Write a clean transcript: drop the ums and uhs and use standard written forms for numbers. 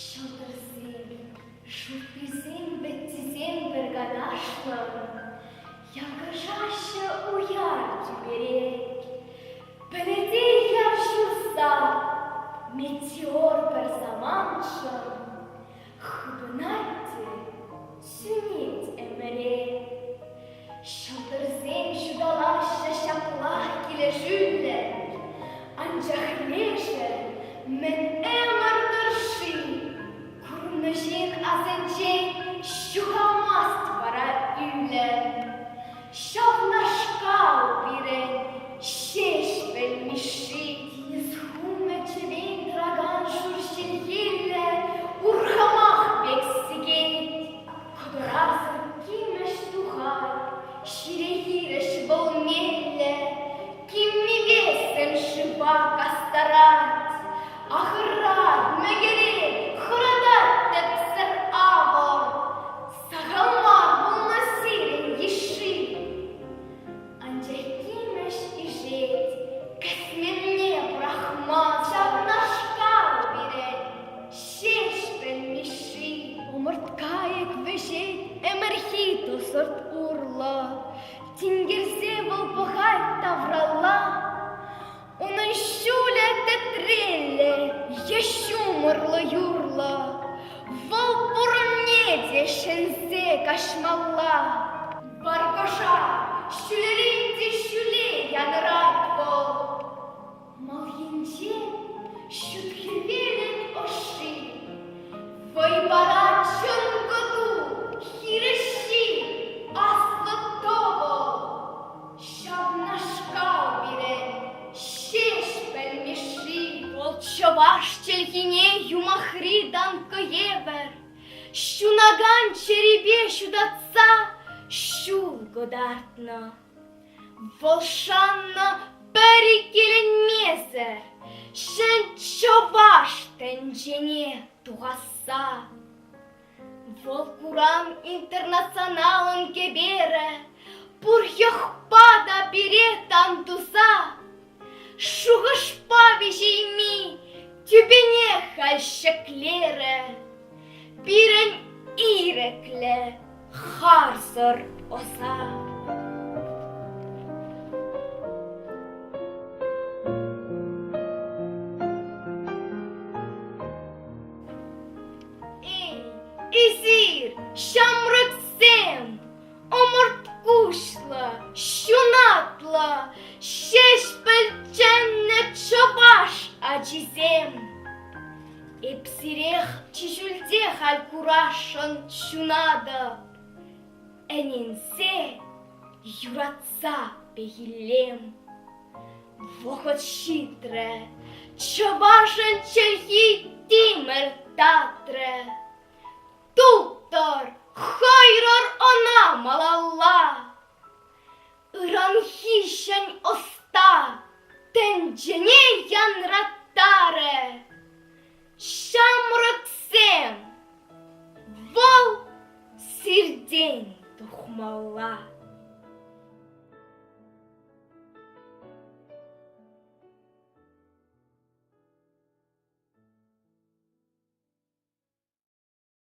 Ҫӑлтӑрсем, шуррисем, вӗттисем пӗр канашлӑн Ялкӑшаҫҫӗ уяр тӳпере. Пӗлӗте яр ҫурса метеор пӗр самантшӑн Хыпӑнать те сӳнет ӗмӗре. Ҫӑлтӑрсем ҫуталаҫҫӗ ҫаплах килӗшӳллӗн, Анчах лешӗ мӗн ӗмӗр тӑршши Курнӑ ҫын асӗнчен ҫухалмасть вара ӳлӗм. Ҫавнашкал пирӗн Ҫеҫпӗл Мишши. Тинӗс хумӗ чӗвен тӑракан шур ҫилхеллӗ урхамах пек сикет. Кӑкӑрасӑр кимӗҫ тухать, ҫире хирӗҫ вӑл меллӗ, киммипе сӗм шыва кастарать. Ахӑрать, мӗкӗрет, хӑратать тӗпсӗр авӑр. Сахал мар пулнӑ сирӗн йышши. Анчах кимӗҫ ишет, кӗсменне пӑрахма ҫавнашкал пирӗн Ҫеҫпӗл Мишши. Ӑмӑрткайӑк вӗҫет ӗмӗрхи тӑсӑрт урлӑ, Тинкерсе вӑл пӑхать тавралла. Унӑн ҫулӗ тӗтреллӗ е ҫумӑрлӑ юрлӑ, Вӑл пурне те ҫӗнсе каҫмалла. Варкӑша ҫӳлерен те ҫӳле янӑрать вӑл. Мал енче ҫут хӗвелӗн ӑшши, Вӑй парать чӑнкӑ ту, хирӗҫҫи, аслӑ тӑвӑл. Ҫавнашкал пирӗн Ҫеҫпӗл Мишши. Вӑл чӑваш чӗлхине юмахри танкӑ евӗр ҫунакан чӗрипе ҫутатса ҫул кӑтартнӑ. Вӑл шаннӑ пӗр иккӗленмесӗр ҫӗн чӑваш тӗнчене тухасса. Вӑл куран интернационалӑн кӗперӗ пур йӑхпа та пире тан туса шухӑшпа виҫейми тӳпене халь ҫӗклерӗ. Пирӗн ирӗклӗ, харсӑр ӑса. Эй, эсир, ҫамрӑксем, ӑмӑрткуҫлӑ, ҫунатлӑ, Ҫеҫпӗл чӗннӗ чӑваш ачисем! Эп сирех чи ҫӳлте халь курасшӑн ҫунатӑп. Ӗненсе, юратса пехиллем. Вӑхӑт ҫитрӗ, чӑвашӑн чӗлхи тимӗр татрӗ. Туптӑр, хӑйрӑр ӑна малалла. Ыранхи ҫӗн ӑста тӗнчене янраттарӗ. Ҫамрӑксем, вӑл сиртен тухмалла.